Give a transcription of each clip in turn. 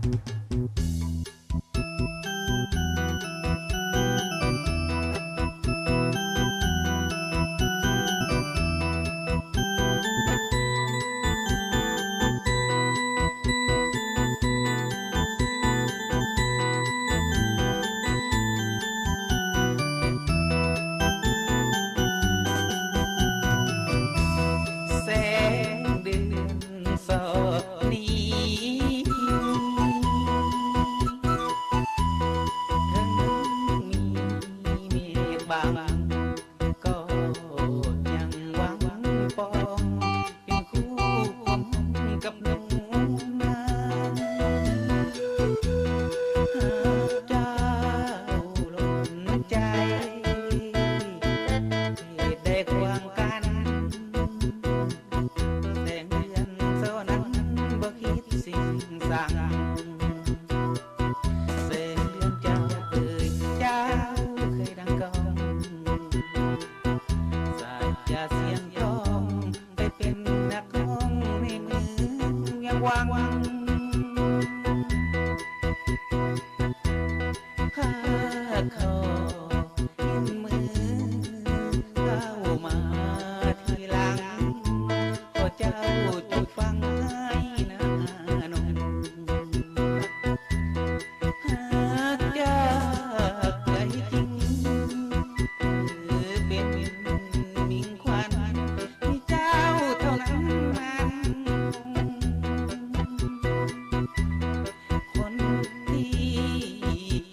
ແສງເດືອນສອດນີ້ ເຖິງມີເມກບາງ ກໍຍັງຫວັງປອງ ເປັນຄູ່ຄວາມຮັກກັບໜູນາ. ຫາກເຈົ້າຫຼົງໃຈ ເຫດໃດຂວາງກັນ ແສງເດືອນສອນນັ້ນບໍ່ຄິດສິ່ງສ້າງ. ແສງເດືອນເຈົ້າເອີຍ ເຈົ້າເຄີຍດັງກ້ອງ ສາດຢາສຽງທອງ ໄປເປັນນັກຮ້ອງໃນເມືອງວຽງວັງ. ຫາກຂໍຍື່ນມືກ້າວມາທີຫຼັງ ຂໍເຈົ້າຈົ່ງຟັງໃຫ້ນານົງ. ຫາກຈາກໃຈຈິງ ຄືເປັນມິ່ງຂວັນ ມີເຈົ້າເທົ່ານັ້ນ ຄົນທີ່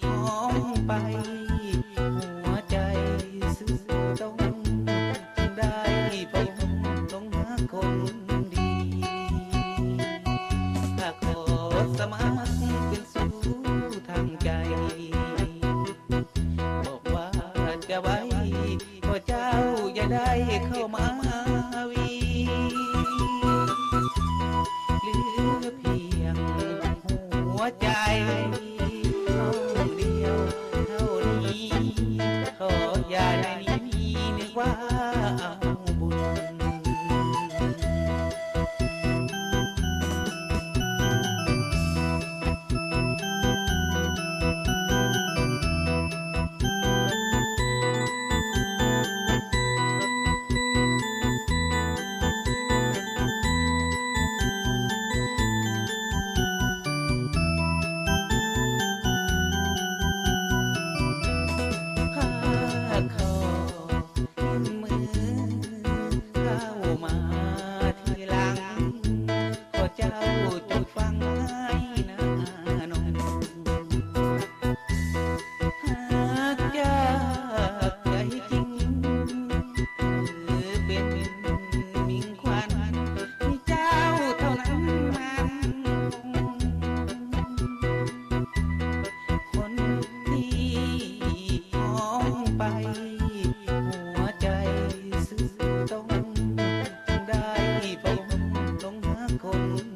ຮອງໄປ ຫົວໃຈສຸດຕົງ ຈຶ່ງໄດ້ພົບຫຼົງຮັກຄົນດີ. ຖ້າຂໍສະໝັກເປັນ ສູ່ທາງໃຈ ບອກວ່າຈະໄວ້ ຂໍເຈົ້າຢ່າໄດ້ເຂົ້າມາຫາວີ ເຫຼືອພຽງຫົວໃຈ ເທົ່າດຽວເທົ່ານີ້ ຂໍຢ່າໄດ້ໜີ ນຶກວ່າເອົາບຸນ. ຫາກຂໍ ຍື່ນມືກ້າວມາທີຫຼັງ ຂໍເຈົ້າຈົ່ງຟັງໃຫ້ນານົງ. ຫາກຈາກໃຈຈິງ ຄືເປັນມິ່ງຂວັນ ມີເຈົ້າເທົ່ານັ້ນ ຄົນທີ່ຮອງໄປ ຫົວໃຈສຸດຕົງ ຈຶ່ງໄດ້ພົບຫຼົງຮັກຄົນ